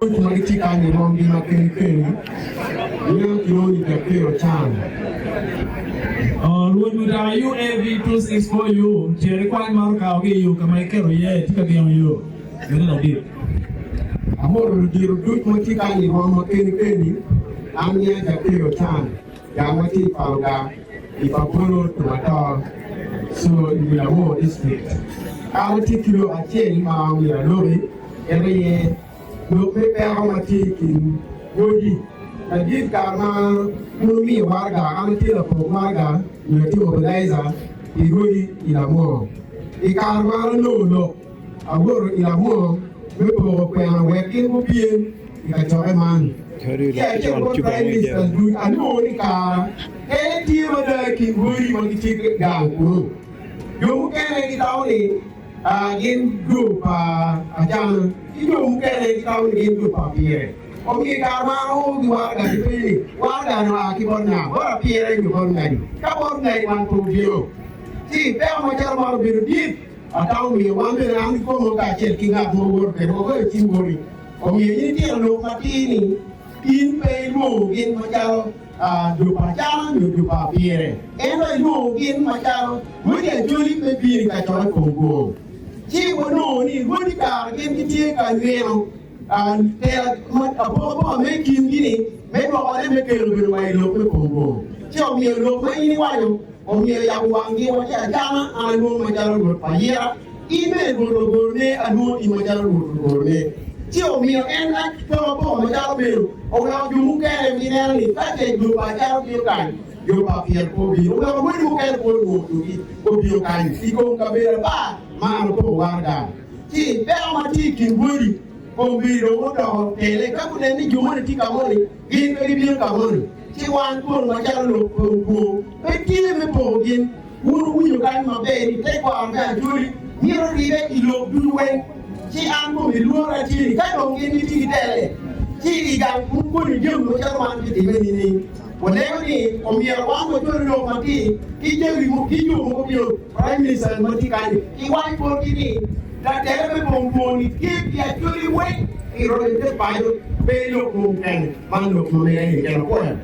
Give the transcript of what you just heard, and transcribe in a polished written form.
Luc ma gitye kany i rwomgi ma keni keni nyo kilwongo ni Jakiro Chan. Rwod mutoka UAV 264U cito ikwany ma okawo ki i yo ka ma iketo iye tye ka gengo yo mene ladit. Amoto ludito duc ma tye kany i rwom ma keni keni, an nya Jakiro Chan, gang ma tye i Paluga i Pabolo Tumator, so i wi Lamor District. An atye ki lok acel ma omyero aloki. En aye lok me peko ma tye i kin godi. Ladit kare ma wun wumiyo waraga, an atye lapok waraga nyo atye mobilizer pi rwodi i lamwongo. I kare ma an anongo lok, awoto i lamwongo me poko kwena wek gin gupyem i kacokke man. Ki acel bot Prime Minister duc, anongo ni kara en tye mada i kin godi ma gitye gang kunu. Jo mukene gitamo ni Gin jo pa Acana, ki jo mukene gitamo ni gin jo pa Apire. Omiyo i kare ma ao ki waraga gipenyo ni, Waraga-ni oa ki bot nga? Bot Apire nyo bot ngadi? Ka bot ngadi wan pe obino, ci peko macalo man obedo dit. Atamo miyo wan bene an kikoma kacel ki ngat ma wuwoto kwede wagoyo cim boti. Omiyo in itito lok matir ni in pe ilwongo gin macalo jo pa Acana nyo jo pa Apire, ento ilwongo gin macalo rwodi Acholi me bino i kacokke kom gwong. Ci wanongo ni rwodi kare gin gitye ka nyweno tela apokapoka me i kingi-ni me dwokone me kelo bedo wa i lok me kom gwong. Ci omiyo lok ma in iwaco omiyo yabo wanggi wa ci Acana an alwongo macalo Rwot pa Ayira. In bene Rwot ogorone, alwongo in macalo Rwot ogorone. Ci omiyo en apokapoka macalo meno oweko jo mukene gineno ni ka ce jo pa Acaro bino kany, jo pa Apyer pe obino. Oweko rwodi mukene pe olwongo jogi obino kany i kom kabedo apar ma an opoko waraga. Ci peko ma tye i kin rwodi kombeddi dong odoko tele. Ka guneno ni jo moni tye ka moni, gin pe gibino ka moni. Ci wan kono macalo lok kom kwo pe tye me poko gin. Wun wuwinyo kany maber ni tekwaro me Acholi myero ribe i lok ducu weng, ci an kome lworo atye ni ka dong gin gitye ki tele ci i gang kun koni jami macalo man bitimme nining? Walego ni omyero wan wacwal lok matir ki jami ki jo mogo bino Prime Minister ma tye kany ki wac botgi ni latele me bong twoni tye pi Acholi weng i roco te paco pe lok mogo kene man lok ma mega ni keken apwoyo.